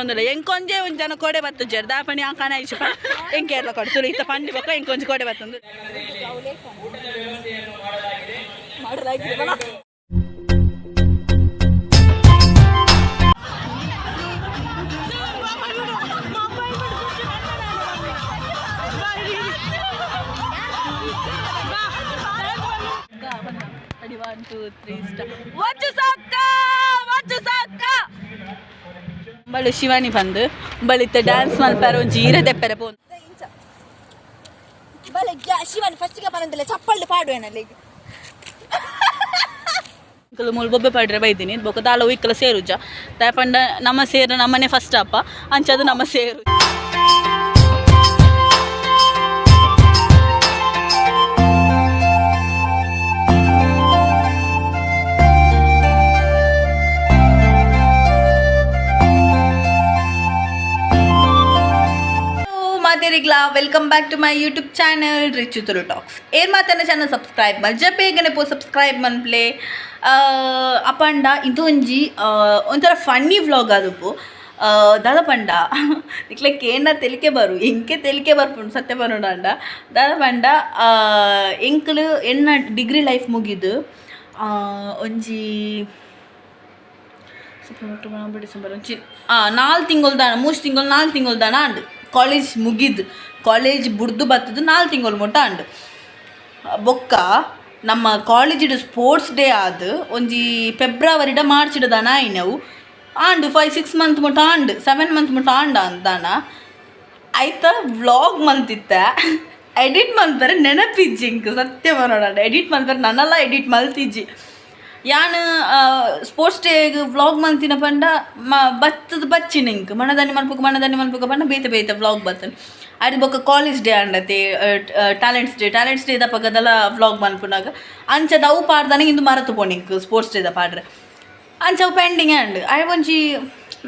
ಒಂದಲ್ಲ ಎಂಕೊಂಜೆ ಒಂಜಿ ಜನ ಕೋಡೆ ಬತ್ತು ಜರ್ ದಾಪಣಿ ಅಂಕಣ ಐಶು ಎಂಕೇರ್ಲ ಕೊಡೆ ತುಳು ಇತ್ತ ಪಂಡಿ ಬೊಕ್ಕ ಎಂಕೊಂಜಿ ಕೋಡೆ ಬತ್ತಂದು ಮಾಡಲಾಗಿದೆ ಬಲ. Ready, one, two, three, start. ವಚ್ಚು ಸಾಕ ವಚ್ಚು ಸಾಕ ಬಳು ಶಿವಾನಿ ಬಂದು ಬಳಿತ ಡ್ಯಾನ್ಸ್ ಮಲ್ಪಾರ ಒಂಜಿ ಈರ ದೆಪ್ಪರೆ ಪೋನ್ ಬಲೆ ಶಿವನ್ ಫಸ್ಟ್ಗೆ ಪನಂದಿಲ್ಲ ಚಪ್ಪಲ್ಲು ಪಾಡುವೆನಲ್ಲಿ. ಇಕ್ಕಲು ಮೂಲು ಬೊಬ್ಬೆ ಪಾಡ್ರೆ ಬೈದಿನಿ ಬೊಕ್ಕ ದಾಲ ಇಕ್ಕಲ ಸೇರುಜ ದಾಯಪಂಡ ನಮ್ಮ ಸೇರು ನಮ್ಮನೆ ಫಸ್ಟ್ ಅಪ್ಪ ಅಂಚದು ನಮ್ಮ ಸೇರು. ಮಾತೇರಿಗ್ಲಾ welcome back to my YouTube channel Richu Tulu talks. ಏನ್ ಮಾತನ್ನ ಚಾನಲ್ ಸಬ್ಸ್ಕ್ರೈಬ್ ಮಲ್ಜ ಬೇಗನೆ ಪೋ ಸಬ್ಸ್ಕ್ರೈಬ್ ಮನ್ಪ್ಲೆ. ಅಪಂಡ ಇದು ಒಂಜಿ ಒಂಥರ ಫನ್ನಿ ವ್ಲಾಗ್ ಆದುಪ್ಪು. ದಾದ ಪಂಡ ನಿಕ್ಲೆ ಕೇನ ತೆಲಿಕೆ ಬರು ಎಂಕೆ ತೆಲಿಕೆ ಬರ್ಪುಂಡು ಸತ್ಯ ಬರುಂಡ. ದಾದ ಪಂಡ ಎಂಕ್ಲು ಎನ್ನ ಡಿಗ್ರಿ ಲೈಫ್ ಮುಗಿದು ಒಂಜಿ ಸೆಪ್ಟೆಂಬರ್, ಅಕ್ಟೋಬರ್, ನವೆಂಬರ್, ಡಿಸೆಂಬರ್ ಒಂಚಿ 4 ತಿಂಗಳು ದಾನ, 3 ತಿಂಗಳು 4 ತಿಂಗಳು ದಾನ ಆಂಡ್. ಕಾಲೇಜ್ ಮುಗಿದು ಕಾಲೇಜ್ ಬುಡ್ದು ಬತ್ತದು 4 ತಿಂಗಳು ಮುಟ್ಟ ಆಂಡ್. ಬೊಕ್ಕ ನಮ್ಮ ಕಾಲೇಜಿಡ್ ಸ್ಪೋರ್ಟ್ಸ್ ಡೇ ಆದ್ ಒಂಜಿ ಫೆಬ್ರವರಿಡ ಮಾರ್ಚಿಡ ದಾನ ಆಯಿನವು ಆಂಡ್. 5 6 ಮಂತ್ ಮುಟ್ಟ ಆಂಡ್, 7 ಮಂತ್ ಮುಟ್ಟ ಆಂಡ್ ಅಂದಾನ. ಆಯ್ತ ವ್ಲಾಗ್ ಮಲ್ತಿತ್ತ, ಎಡಿಟ್ ಮಲ್ಪರೆ ನೆನಪಿಜ್ಜಿ ಇಂಕ್ ಸತ್ಯ ಬರೋಣ. ಎಡಿಟ್ ಮಲ್ಪರೆ ನನ್ನಲ್ಲ ಎಡಿಟ್ ಮಲ್ತಿಜ್ಜಿ. ಯಾನ್ ಸ್ಪೋರ್ಟ್ಸ್ ಡೇಗ್ ವ್ಲಾಗ್ ಮಲ್ತಿನ ಪಂಡ ಮ ಬತ್ತದ ಬಚ್ಚಿನ ಇಂಕ್ ಮನದಾನಿ ಮಲ್ಪುಗ ಮನದಾನಿ ಮಲ್ಪುಗ ಪಂಡ ಬೇತೆ ಬೇತೆ ವ್ಲಾಗ್ ಬತ್ತನ್ ಅಡ್. ಬೊಕ್ಕ ಕಾಲೇಜ್ ಡೇ ಅಂಡತೆ ಟ್ಯಾಲೆಂಟ್ಸ್ ಡೇ, ಟ್ಯಾಲೆಂಟ್ಸ್ ಡೇ ದಪಗದಲ ವ್ಲಾಗ್ ಮಲ್ಪುನಾಗ ಅಂಚದ ಅವು ಪಾಡ್ದಾನೆ ಇಂದು ಮರತು ಪೋಣಿಂಕ್ ಸ್ಪೋರ್ಟ್ಸ್ ಡೇದ ಪಾಡ್ರೆ. ಅಂಚ ಅವು ಪೆಂಡಿಂಗ್ ಅಂಡ್ ಆಯ್ ಒಂಜಿ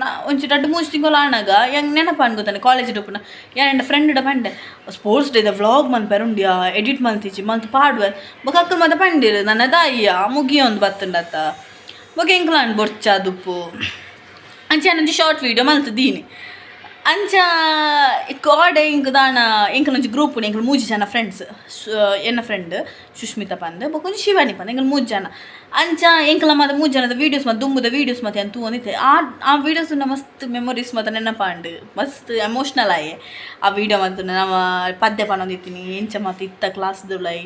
ನಾ ಒಂಜಿ 2-3 ತಿಂಗಳು ಆನಾಗ ಎಂಕ್ ನೆನಪು ಗೊತ್ತಾನೆ ಕಾಲೇಜ್ ಉಪ್ಪುನ ಯಾನ್ ಎನ್ನ ಫ್ರೆಂಡ್ ಪಂಡೆ, ಸ್ಪೋರ್ಟ್ಸ್ ಡೇದ ವ್ಲಾಗ್ ಮನ್ಪೆರೆ ಉಂಡಿಯಾ, ಎಡಿಟ್ ಮಲ್ತಿಜ್ಜಿ, ಮಲ್ತ್ ಪಾಡುವೆ. ಬೊಕ್ಕ ಅಕ್ಕಲು ಮಾತ ಪಂಡಿರು ನನ್ನ ದಾಯಿಯ ಮುಗಿಯೊಂದು ಬತ್ತುಂಡತ್ತ. ಬೊಕ್ಕ ಎಂಕ್ಲಾಂಡ್ ಬೊರ್ಚ ದುಪ್ಪು ಅಂಚ ಒಂಜಿ ಶಾರ್ಟ್ ವೀಡಿಯೋ ಮಲ್ತ್ ದೀನಿ. ಅಂಚ ಕೋಡೆ ಇಂಕ್ ದಾನ ಎಂಕಲ್ ಒಂಜಿ ಗ್ರೂಪ್, ಎಂಕಲ್ ಮೂಜಿ ಜನ ಫ್ರೆಂಡ್ಸ್. ಎನ್ನ ಫ್ರೆಂಡ್ ಸುಷ್ಮಿತಾ ಪಂದ್, ಬೊಕ್ಕ ಒಂಜಿ ಶಿವಾನಿ ಪಂದ್, ಎಂಕಲ್ ಮೂಜಿ ಜನ. ಅಂಚ ಎಂಕಲ ಮಾತ ಮೂಜಿ ಜನದ ವೀಡಿಯೋಸ್ ಮತ್ತು ದುಂಬುದ ವೀಡಿಯೋಸ್ ಮತ್ತೆ ಅಂತ ತೂವೊಂದಿತ್ತೆ. ಆ ಆ ವೀಡಿಯೋಸ್ ಮಸ್ತ್ ಮೆಮೊರೀಸ್ ಮಾತ ನೆನಪಾಂಡ್. ಮಸ್ತ್ ಎಮೋಷ್ನಲ್ ಆಯೆ ಆ ವೀಡಿಯೋ ಮತ್ತು. ನಮ್ಮ ಪದ್ಯ ಪನೊಂದಿತ್ತೀನಿ ಎಂಚ ಮಾತ ಇತ್ತ ಕ್ಲಾಸ್ದುಲೈ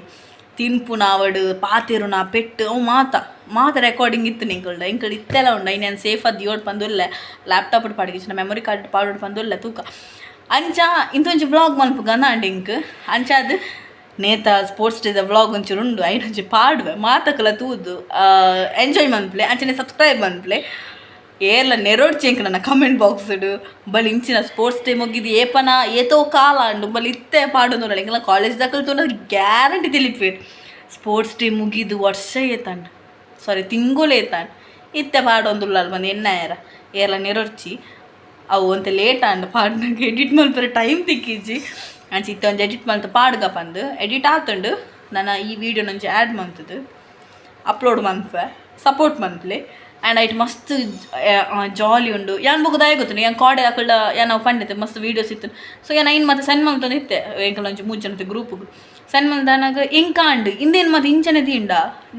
ತಿನ್ಪುನ ಆವಡ್ ಪಾತೆರುನ ಪೆಟ್ಟು ಅವು ಮಾತ ಮಾತ ರೆಕಾರ್ಡಿಂಗ್ ಇತ್ತು ಎಂಕಲ್ಡ. ಎಂಕಲ್ ಇತ್ತೆಲ್ಲ ಉಂಡು. ಐನ್ ಯಾನ್ ಸೇಫ್ ಅದು ದಿಯೋಡ್ ಪಂದುಲ್ಲೆ, ಲ್ಯಾಪ್ಟಾಪ್ ಪಾಡಿಗೆ ಮೆಮೊರಿ ಕಾರ್ಡ್ ಪಾಡೋಡು ಪಂದುಲ್ಲೆ ತೂಕ. ಅಂಚ ಇಂತೊಂಜಿ ವ್ಲಾಗ್ ಮಲ್ಪುಗ ಅಂದ್ ಇಂಕ್. ಅಂಚ ಅದು ನೇತ ಸ್ಪೋರ್ಟ್ಸ್ ಡೇದ ವ್ಲಾಗ್ ಒಂಚೂರು ಉಂಡು, ಐನ್ ಒಂಜಿ ಪಾಡುವೆ. ಮಾತಕ್ಲ ತೂದು ಎಂಜಾಯ್ ಮನ್ಪ್ಲೆ, ಅಂಚನೆ ಸಬ್ಸ್ಕ್ರೈಬ್ ಮನ್ಪ್ಲೆ. ಏರ್ಲ ನೆರೋಡ್ಚಿ ಎಂಕ್ ನನ್ನ ಕಮೆಂಟ್ ಬಾಕ್ಸ್ ಬಲಿ ಇಂಚಿನ ಸ್ಪೋರ್ಟ್ಸ್ ಡೇ ಮುಗಿದು ಏಪನ ಏತೋ ಕಾಲ ಅಂಡು ಬಲಿ ಇತ್ತೆ ಪಾಡೊಂದುಲ್ಲ. ಎಂಕಲ್ನ ಕಾಲೇಜ್ ದಾಕಲ್ ತೂನ ಗ್ಯಾರಂಟಿ ತಿಳಿಪೇರು. ಸ್ಪೋರ್ಟ್ಸ್ ಡೇ ಮುಗಿದು ವರ್ಷ ಏತಂಡ್, ಸಾರಿ ತಿಂಗಳು ಏತಂಡ್, ಇತ್ತೆ ಪಾಡೊಂದುಲ್ಲ ಬಂದು ಎಣ್ಣಾಯರ ಏರ್ಲ ನೆರೊಡ್ಚಿ. ಅವು ಒಂತೆ ಲೇಟ್ ಆಂಡ್ ಪಾಡ್ನಾಗ, ಎಡಿಟ್ ಮಲ್ಪರೆ ಟೈಮ್ ತಿಕ್ಕಿಜ್ಜಿ. ಅಂಚ ಇತ್ತೆ ಒಂಜಿ ಎಡಿಟ್ ಮಲ್ತ ಪಾಡ್ಗ ಪಂದು. ಎಡಿಟ್ ಆತುಂಡು. ನನ್ನ ಈ ವೀಡಿಯೋನ ಒಂಜಿ ಆ್ಯಡ್ ಮಲ್ತದು ಅಪ್ಲೋಡ್ ಮನ್ಪೆ. ಸಪೋರ್ಟ್ ಮನ್ಪ್ಲೆ. ಆ್ಯಂಡ್ ಐಟ್ ಮಸ್ತ್ ಜಾಲಿ ಉಂಡು. ಯಾನ್ ಬೊಕ ದಾಯೆ ಗೊತ್ತುಂಡು, ಯಾನ್ ಕಾಡೆ ಅಕಲ್ಡ ಯಾನ್ ಅವು ಪಂಡಿತೆ ಮಸ್ತ್ ವೀಡಿಯೋಸ್ ಇತ್ತು. ಸೊ ಯಾನ್ ಐನ್ ಮತ್ತೆ ಸೆಂಡ್ ಮಲ್ತೊಂದು ಇತ್ತೆ. ಎಂಕಲ್ ಒಂಜಿ ಮೂಜಿ ಜನತ ಗ್ರೂಪ್ಗ್ ಸೆಂಡ್ ಮಲ್ದಾನಾಗ ಎಂಕಾಂಡ್ ಇಂದೇನು ಮತ್ತೆ ಇಂಚನೆ ದಿಂಡ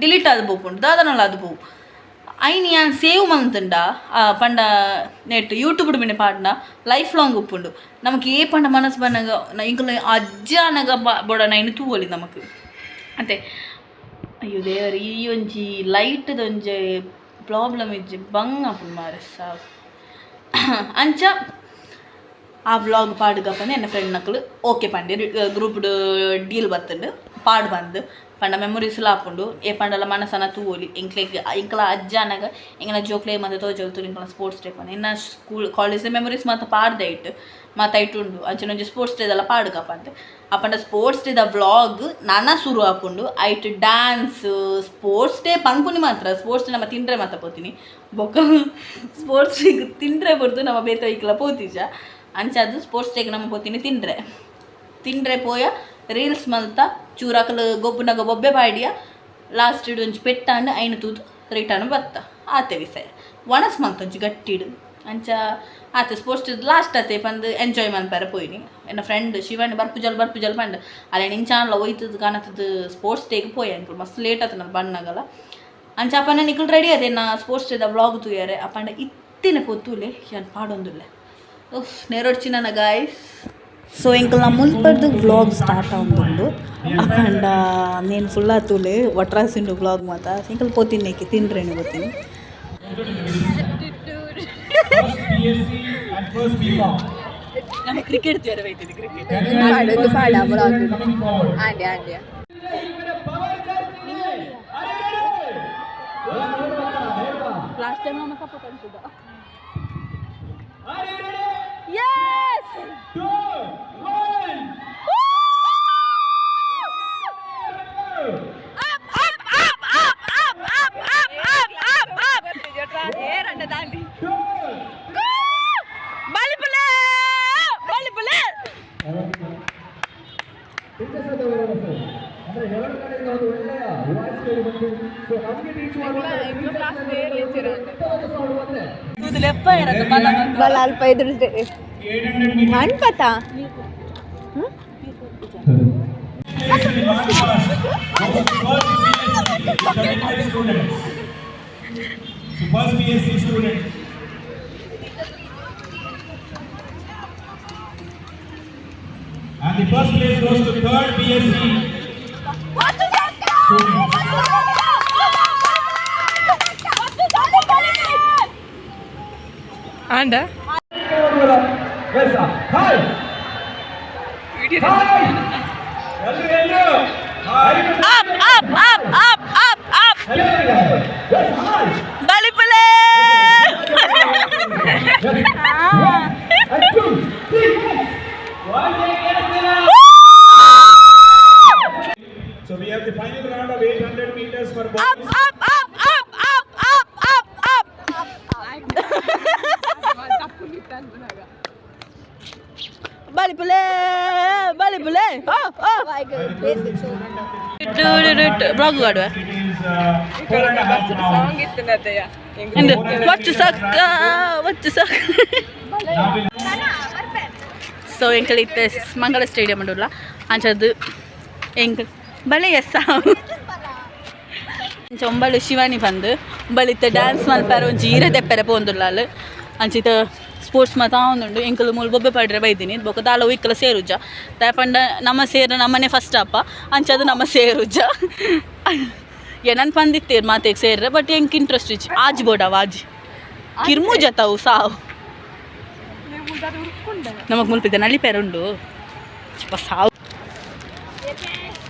ಡಿಲೀಟ್ ಆದ್ ಪೋಪುಂಡು ದಾದನಲ ಅದು ಪೋವು. ಐನ್ ಯಾನ್ ಸೇವ್ ಮಲ್ತುಂಡ ಪಂಡ ನೆಟ್ ಯೂಟ್ಯೂಬ್ ಮಿನಿ ಪಾಡ್ನ ಲೈಫ್ ಲಾಂಗ್ ಉಪ್ಪುಂಡು. ನಮಕ್ ಏ ಪಂಡ ಮನಸ್ಸು ಬನ್ನಗ ಎಂಕಲ್ನ ಅಜ್ಜ ಆನಗ ಬೊಡ ನೈನ್ ತೂವೊಲಿ ನಮಕ್ ಅಂತೆ. ಅಯ್ಯೋ ದೇವರೇ, ಈ ಒಂಜಿ ಲೈಟ್ದ ಒಂಜಿ ಪ್ರಾಬ್ಲಮ್ ಇಜ್ಜಿ, ಬಂಗ್ ಆಪುಂಡು ಮಾರೆ ಸಾಕು. ಅಂಚ ಆ ವ್ಲಾಗ್ ಪಾಡುಗ ಪಂಡ ಎನ್ನ ಫ್ರೆಂಡ್ ನಕುಲು ಓಕೆ ಪಂಡೆರ್. ಗ್ರೂಪ್ಡ್ ಡೀಲ್ ಬತ್ತುಂಡು, ಪಾಡ್ ಬಂದು ಪಂಡ ಮೆಮೊರೀಸ್ಲ ಆಪುಂಡು. ಏ ಪಂಡಲ ಮನಸನ ತೂವೊಲಿ. ಎಂಕ್ಲೆಗ್ ಎಂಕಲ ಅಜ್ಜ ಆನಗ ಎಂಕಲ್ನ ಜೋಕ್ಲೆ ಮಾತ ತೋಜೊಲ್ತು ಎಂಕಲ್ನ ಸ್ಪೋರ್ಟ್ಸ್ ಡೇ ಪಂಡ. ಎನ್ನ ಸ್ಕೂಲ್ ಕಾಲೇಜ್ ಮೆಮೊರೀಸ್ ಮಾತ ಪಾಡ್ದೆ ಐಟ್ ಮಾತ ಐಟ್ ಉಂಡು. ಅಂಚನೆ ಒಂಜಿ ಸ್ಪೋರ್ಟ್ಸ್ ಡೇದೆಲ್ಲ ಪಾಡುಗ ಪಂದ್. ಅಪಂಡ ಸ್ಪೋರ್ಟ್ಸ್ ಡೇದ ವ್ಲಾಗ್ ನನ ಸುರು ಆಪುಂಡು. ಐಟ್ ಡ್ಯಾನ್ಸ್ ಸ್ಪೋರ್ಟ್ಸ್ ಡೇ ಪನ್ಪುನಿ ಮಾತ್ರ. ಸ್ಪೋರ್ಟ್ಸ್ ಡೇ ನಮ್ಮ ತಿಂಡ್ರೆ ಮಾತ ಪೋತೀನಿ. ಬೊಕ್ಕ ಸ್ಪೋರ್ಟ್ಸ್ ಡೇಗ್ ತಿಂಡ್ರೆ ಬೊರ್ದು ನಮ್ಮ ಬೇತೆ ಐಕ್ಲ ಪೋತಿಜ. ಅಂಚ ಅದು ಸ್ಪೋರ್ಟ್ಸ್ ಡೇಗ್ ನಮ್ಮ ಪೋತೀನಿ ತಿಂಡ್ರೆ ತಿಂಡ್ರೆ ಪೋಯ, ರೀಲ್ಸ್ ಮಲ್ತ, ಚೂರಾಕಲು ಗೊಬ್ಬುನಗ ಬೊಬ್ಬೆ ಪಾಡಿಯ, ಲಾಸ್ಟ್ ಒಂಜಿ ಪೆಟ್ಟಾಂಡ್ ಐನ್ ತೂದು ರಿಟರ್ನ್ ಬತ್ತ. ಆತೆ ವಿಷಯ. ವಣಸ್ ಮಲ್ತ ಒಂಜಿ ಗಟ್ಟಿಡು. ಅಂಚ ಆತೆ ಸ್ಪೋರ್ಟ್ಸ್ ಲಾಸ್ಟ್ ಆತೆ ಪಂದ್ ಎಂಜಾಯ್ ಮನ್ಪೆರೆ ಪೋಯಿನಿ. ಎನ್ನ ಫ್ರೆಂಡ್ ಶಿವಾನಿ ಬರ್ಪುಜಲ್ ಬರ್ಪುಜಲ್ ಪಂಡ್ ಅಲ್ಲ ನಿಂಚಾನ್ಲ ಒಯ್ತದ ಕಾಣತ್ತದ. ಸ್ಪೋರ್ಟ್ಸ್ ಡೇಗೆ ಪೋಯೆ ಅಂಕಲ್, ಮಸ್ತ್ ಲೇಟ್ ಆತ ನಾನು ಬಣ್ಣಗಲ. ಅಂಚ ಅಪ್ಪನ ನಿಕಲ್ ರೆಡಿ ಅದೇ ನಾ ಸ್ಪೋರ್ಟ್ಸ್ ಡೇದ ವ್ಲಾಗ್ ತೂಯರೆ. ಅಪ್ಪಂಡ ಇತ್ತಿನ ಪೊತ್ತುಲೆ ಯಾನ್ ಪಾಡೊಂದುಲ್ಲೆ. ಉಫ್, ನೇರೊಡ್ಚಿ ನನ್ನ ಗಾಯ್ಸ್. ಸೊ ಎಂಕಲ್ನ ಮುಲ್ಪರ್ದು ವ್ಲಾಗ್ ಸ್ಟಾರ್ಟ್ ಆವೊಂದುಂಡು. ಅಪಂಡ ನೇನು ಫುಲ್ ಆತುಲೆ ಒಟ್ರಾಸಿಂಡು ವ್ಲಾಗ್ ಮಾತ. ಎಂಕಲ್ ಪೋತಿನ್ನೇಕಿ ತಿನ್ರೇನು ಪೋತೀನಿ. First BSc and first BCom. ನಮ್ಮ ಕ್ರಿಕೆಟ್ ತೇರ ಬೈತಿದ್ದು ಕ್ರಿಕೆಟ್. ಪಾಡೊಂದು ಪಾಡ. Coming forward. ಆಂಡೆ ಆಂಡೆ. ಲಾಸ್ಟ್ ಟೈಮ್ ನಮ್ಮ support ಅನ್ಸುದ. Yes. Two, one. Up up up up up up up up up up. Two. ಬಲಿಪುಲೆ ಬಲಿಪುಲೆ. ಅಂದ್ರೆ ಎರಡು ಕಡೆಯಿಂದ ಒಂದು ಒಳ್ಳೆಯ ವಾಯ್ಸ್ ಕೇಳಿ ಬಂತು. ಸೊ ನಮಗೆ ರೀಚ್ ಮಾಡುವ ಸೌಂಡ್ ಬಂದ್ರೆ ಕೂದಲೆಪ್ಪ ಇರತ್ತೆ ಬಲ. ಬಲ ಅಲ್ಪ ಇದ್ರ 800 ಮಣ್ಪತ. Students. So first BSc student. And the first place goes to third BSc student. ಆಂಡ. Yes, sir. Hi. Hi. ಎಲ್ಲರೂ ಎಲ್ಲರೂ. Hi. Up up up up up up. Hello. Yes, hi. ಬಲಿಪುಲೆ. One and two, three, four. So we have the final round of 800 meters for up boys. Up up up up up up up. ಬಲಿಪುಲೆ ಬಲಿಪುಲೆ. Blog ಆಡುವ. It is 4.5 rounds. ಎಂದು ವಚ್ಚು ಸಕ್ಕ ವಚ್ಚು ಸಕ್ಕ. Now we'll so ಎಂಕಲ್ ಇತ್ತೆ ಮಂಗಳ stadium ಉಂಡುಲ್ಲ. ಅಂಚದ್ದು ಎಂಕಲ್ ಬಲೆ S ಅಂಚ ಒಂಬಳು ಶಿವಾನಿ ಬಂದು ಒಂಬಳಿತ್ತೆ dance ಮಲ್ಪಾರ ಒಂಜಿ ಈರೆ ದೆಪ್ಪರೆ ಪೋಂದುಲ್ಲಾಲ್. ಅಂಚಿತ sports ಮಾತ ಆವೊಂದುಂಡು. ಎಂಕಲ್ ಮೂಲು ಬೊಬ್ಬೆ ಪಾಡ್ರೆ ಬೈದಿನಿ. ಬೊಕ್ಕ ದಾಲ ಒಯ್ಕಲ ಸೇರುಜ ದಾಯೆ ಪಂಡ ನಮ್ಮ ಸೇರು ನಮ್ಮನೆ ಫಸ್ಟ್ ಅಪ್ಪ. ಅಂಚದು ನಮ್ಮ ಸೇರುಜ ಏನನ್ ಪಂದಿತ್ತೇರು ಮಾತೆಗೆ ಸೇರ್ರೆ. ಬಟ್ ಎಂಕ್ ಇಂಟ್ರೆಸ್ಟ್ ಇಜ್ಜಿ. ಆಜಿ ಬೋಡವ ಆಜಿ ಕಿರ್ಮು ಜತಾವು ಸಾವು. ನಮಗ್ ಮುಲ್ಪಿದ್ದೆ ನಳ್ಳಿ ಉಂಡು ಚಿಪ್ಪ ಸಾವು.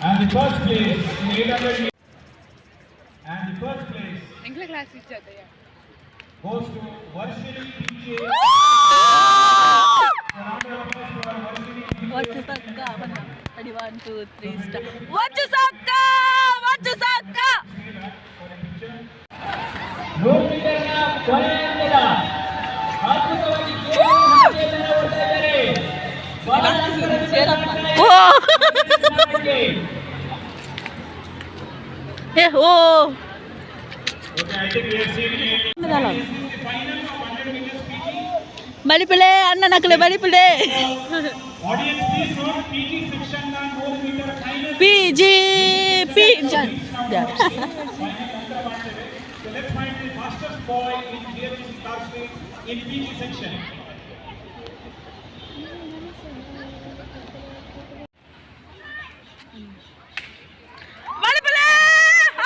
And the first place in 800 meters. And the first place goes to Varshini PJ. Round of applause for Varshini PJ. ವಚ್ಚು ಸಕ್ಕ. Ready, one two three start. ವಚ್ಚು ಸಕ್ಕ ವಚ್ಚು ಸಕ್ಕ. 100 ಮೀಟರ್ನ ಕೊನೆಯ ಹಂತದ ಅದ್ಭುತವಾಗಿ ಕೇವಲ ಹೆಜ್ಜೆಯನ್ನು ಓಡ್ತಾ ಇದ್ದಾರೆ. ಬಹಳ ಅಂತರದಿಂದ ಓ ಸ್ಥಾನಕ್ಕೆ. ಏ ಓ. Okay, I think we have seen it. This is the final of 100 meters PG. ಬಲಿಪುಲೆ ಅಣ್ಣ ನಕಲೆ ಬಲಿಪುಲೆ. Audience, please note PG section ನ 100 meter final. P G P G. So let's find the fastest boy in GMC Car Street in PG section. ಬಲಿಪುಲೆ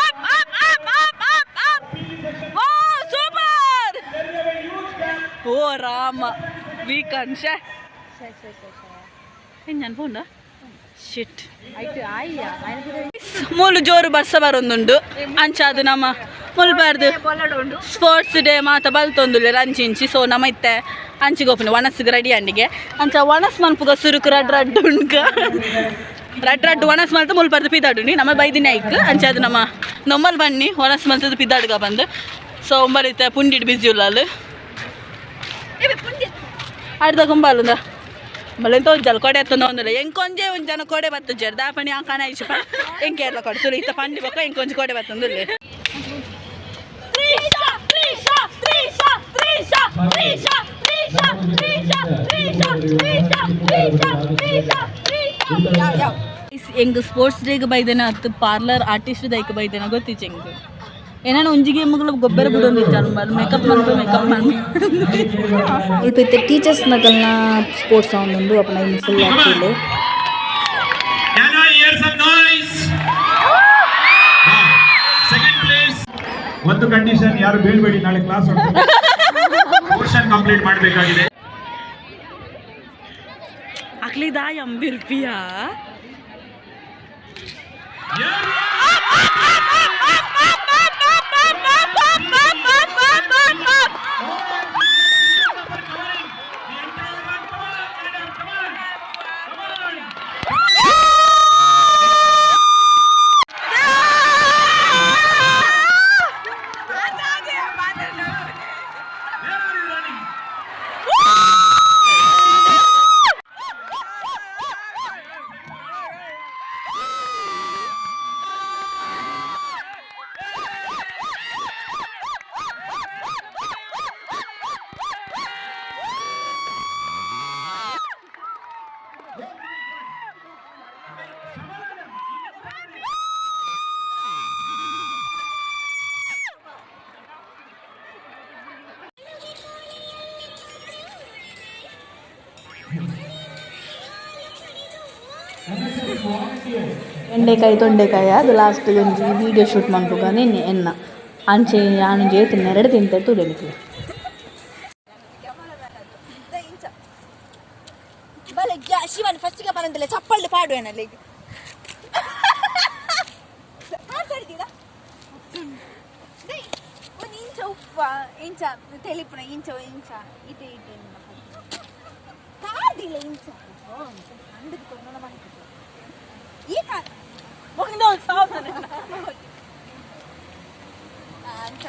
up up up up up up. PG section, O super. there is a huge gap. ಓ ರಾಮ ವೀಕನ್ ಶೇ ನಾನು ಪೋಂಡ ಶಿಟ್. ಮೂಲು ಜೋರು ಬರ್ಸ ಬರೊಂದುಂಡು. ಅಂಚಾದು ನಮ್ಮ ಮುಲ್ಬಾರ್ದು sports day ಮಾತ ಬಲ್ತೊಂದುಲ್ಲೆ ರಂಚಿಂಚಿ. ಸೊ ನಮ್ಮ ಇತ್ತೆ ಅಂಚಿಗೆ ಒಪ್ಪುನ ಒಣಸ್ಗೆ ರೆಡಿ ಅಂಡಿಗೆ. ಅಂಚ ಒಣಸ್ ಮನ್ಪುಗ ಸುರುಕು ರಡ್ ರಡ್ ಉಂಡ್ಕ ರಡ್ ರಡ್ ಒಣಸ್ ಮಲ್ತು ಮುಲ್ಪರ್ದು ಪಿದಾಡುನಿ ನಮ್ಮ ಬೈದಿನ ಐಕ್. ಅಂಚಾದು ನಮ್ಮ ನೊಮ್ಮಲ್ ಬನ್ನಿ ಒಣಸ್ ಮಲ್ತದ್ದು ಪಿದಾಡುಗ ಬಂದು. ಸೊ ಒಂಬಲಿತ್ತೆ ಪುಂಡಿಡ್ ಬಿಸಿ ಉಲ್ಲಾಲು ಅರ್ಧ ಕುಂಬಾಲುಂದ ಬಲೆ ತೋಜಲ್ ಕೊಡೆ ಎತ್ತೊಂದು ಒಂದಿಲ್ಲ. ಎಂಕೊಂಜೆ ಒಂಜಿ ಜನ ಕೊಡೆ ಬತ್ತು ಜರ್ ದಾಪಣಿ ಅಂಕನ ಐಶು ಎಂಕೇರ್ಲ ಕೊಡೆ ತುಳು ಇತ್ತ ಪಂಡಿ ಬೊಕ್ಕ ಎಂಕೊಂಜಿ ಕೊಡೆ ಬತ್ತೊಂದುಲ್ಲೆ. ತ್ರೀಶಾ ತ್ರೀಶಾ ತ್ರೀಶಾ ತ್ರೀಶಾ ತ್ರೀಶಾ. ಎಂಗ್ ಸ್ಪೋರ್ಟ್ಸ್ ಡೇಗೆ ಬೈದೇನ ಅತ್ತು ಪಾರ್ಲರ್ ಆರ್ಟಿಸ್ಟ್ ದೈಕ್ ಬೈದೇನ ಗೊತ್ತಿಚ್ಚ ಎಂಗ್ ಏನಾನ ಒಂಜಿ ಗೇಮ್ಗಳು ಗೊಬ್ಬರ ಬಿಡೊಂದಿತ್ತು ಮೇಕಪ್ ಮಾಡ್ಬೇಕು, ಮೇಕಪ್ ಮಾಡ್ಬೇಕು. ಅಲ್ಪ ಇತ್ತೆ ಟೀಚರ್ಸ್ ನಕಲ್ನ ಸ್ಪೋರ್ಟ್ಸ್ ಆವೊಂದುಂಡು ಅಪನ ಇನ್ನು full active. Can I hear some noise? Wow. Second place. ಒಂದು ಕಂಡೀಷನ್, ಯಾರು ಬೀಳ್ಬೇಡಿ. ನಾಳೆ ಕ್ಲಾಸ್ ಪೋರ್ಷನ್ ಕಂಪ್ಲೀಟ್ ಮಾಡಬೇಕಾಗಿದೆ. ಅಕ್ಲಿದಾ ಎಂಬಿರ್ಪಿಯಾ. ಬೆಂಡೆಕಾಯಿ ತೊಂಡೆಕಾಯಿ ಅದು ಲಾಸ್ಟ್ ಒಂಜಿ ವೀಡಿಯೋ ಶೂಟ್ ಮನ್ಪುಗ ನಿನ್ನೆ ಎನ್ನ ಅಂಚೆ ಯಾನೊಂಜಿ ಏತ್ ನೆರಡು ತಿಂತೆ ತೂಲೆ ನಿಕ್ಲೆ. ಬಲೆ ಶಿವನ್ ಫಸ್ಟ್ಗೆ ಪನಂದಿಲ್ಲ ಚಪ್ಪಲ್ಲು ಪಾಡುವೆನಲ್ಲಿ. ಒಂದು ಇಂಚ ಉಪ್ಪ ಇಂಚ ತೆಲಿಪುನ ಇಂಚ ಇಂಚ ಇಟೆ ಇಟೆ ಕಾದಿಲ್ಲ ಇಂಚ ಅಂದಕ್ಕೆ ಕೊನ್ನೋಣ ಮಾಡ್ತಿದ್ದೆ ಈ ಕಾ ಅಂಚ.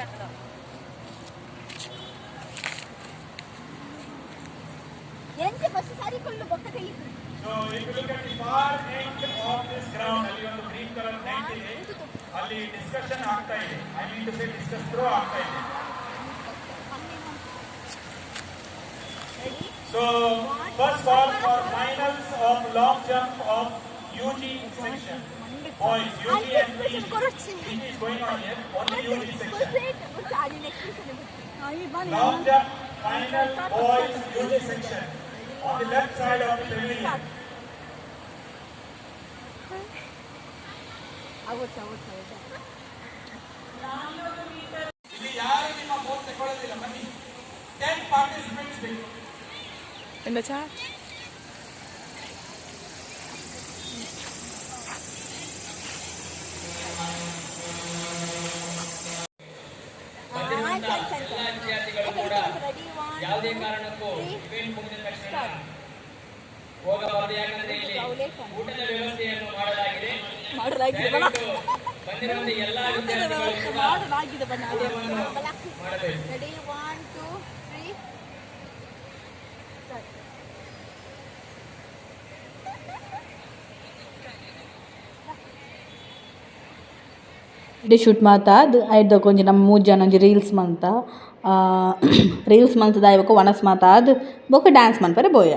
ಎಂಚ ಫಸ್ಟ್ ಸಾರಿ ಕೊಳ್ಳು ಬೊಕ್ಕ ತೆಲಿಪುನ. So if you look at the far end of this ground, ಅಲ್ಲಿ ಒಂದು ಗ್ರೀನ್ ಕಲರ್ ಟೆಂಟ್ ಇದೆ. ಅಲ್ಲಿ ಡಿಸ್ಕಷನ್ ಆಗ್ತಾ ಇದೆ, I mean to say discus throw ಆಗ್ತಾ ಇದೆ. So first call for finals of long jump of UG section, boys UG and PG. PG is going on here, only UG section. Long jump final, boys UG section, on the left side of the pavilion. ಇಲ್ಲಿ ಯಾರು ನಿಮ್ಮ phone ತಗೊಳ್ಳೋದಿಲ್ಲ. ಬನ್ನಿ, 10 participants ಬೇಕು. ಯಾವುದೇ ಕಾರಣಕ್ಕೂ event ಮುಗಿದ ತಕ್ಷಣ ಹೋಗಬಾರದು, ಯಾಕಂದ್ರೆ ಇಲ್ಲಿ ಊಟದ ವ್ಯವಸ್ಥೆಯನ್ನು ಮಾಡಲಾಗಿದೆ. ದಯವಿಟ್ಟು ಬಂದಿರುವಂತ ಎಲ್ಲಾ ವಿದ್ಯಾರ್ಥಿಗಳು ಕೂಡ ಊಟವನ್ನು ಮಾಡಬೇಕು. Ready, one, two, three. Video shoot ಮಾತಾದ್ ಐಡ್ದೊಕ ಒಂಜಿ ನಮ್ಮ ಮೂಜಿ ಜನ ಒಂಜಿ ರೀಲ್ಸ್ ಮಲ್ತ. ರೀಲ್ಸ್ ಮಲ್ತದ ಆಯಿ ಬೊಕ ವನಸ್ ಮಾತಾದ್ ಬೊಕ dance ಮನ್ಪರೆ ಪೋಯ.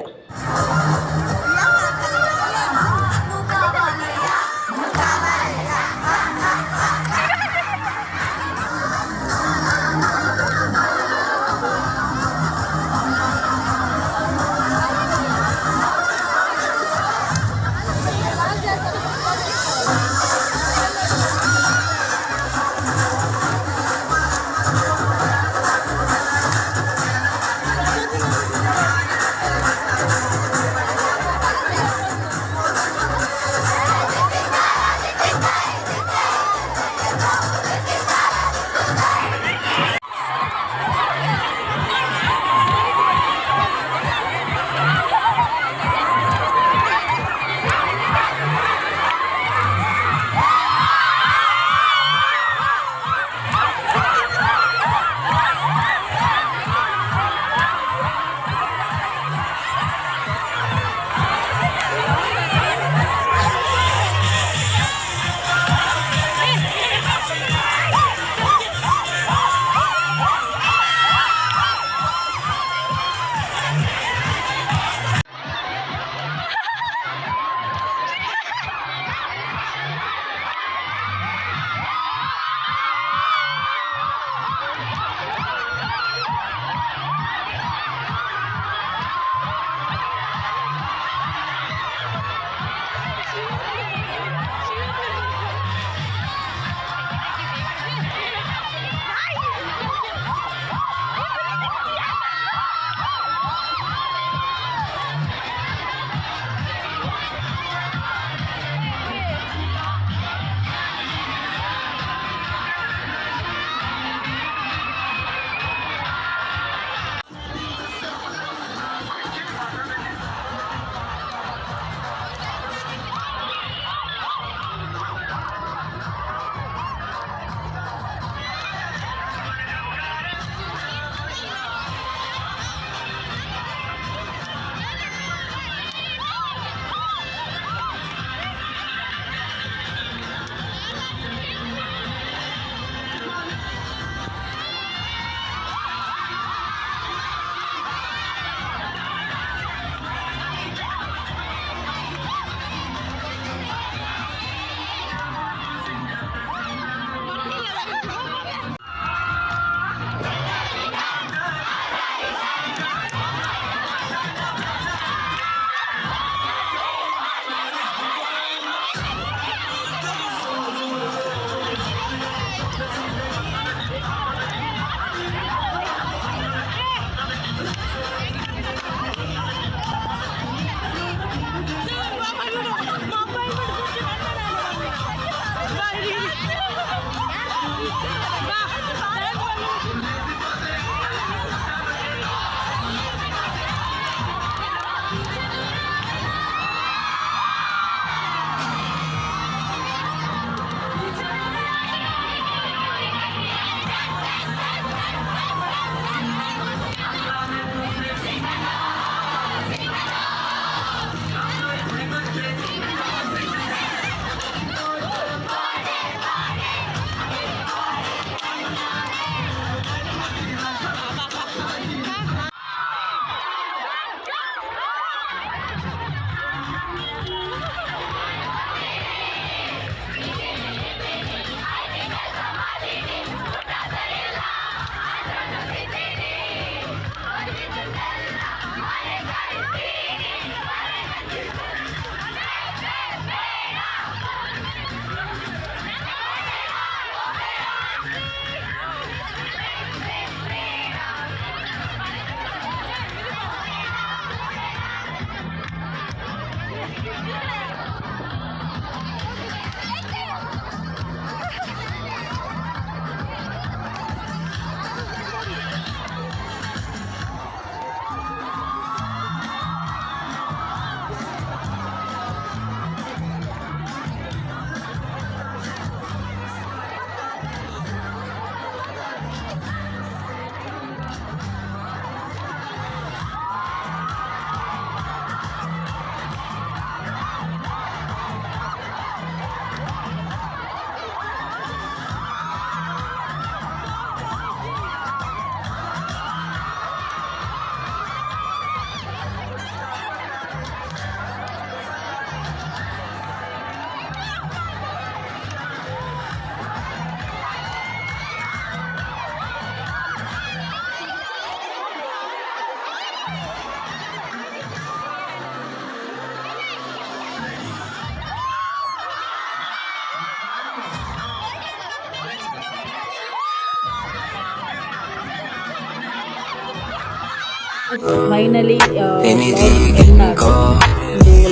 Finally Tinitigan ko,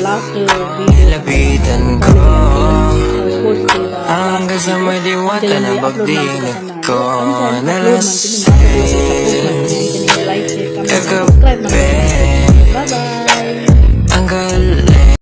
last nilapitan ko sports hanggang sa maliwata na pagdinig ko. Nalasing.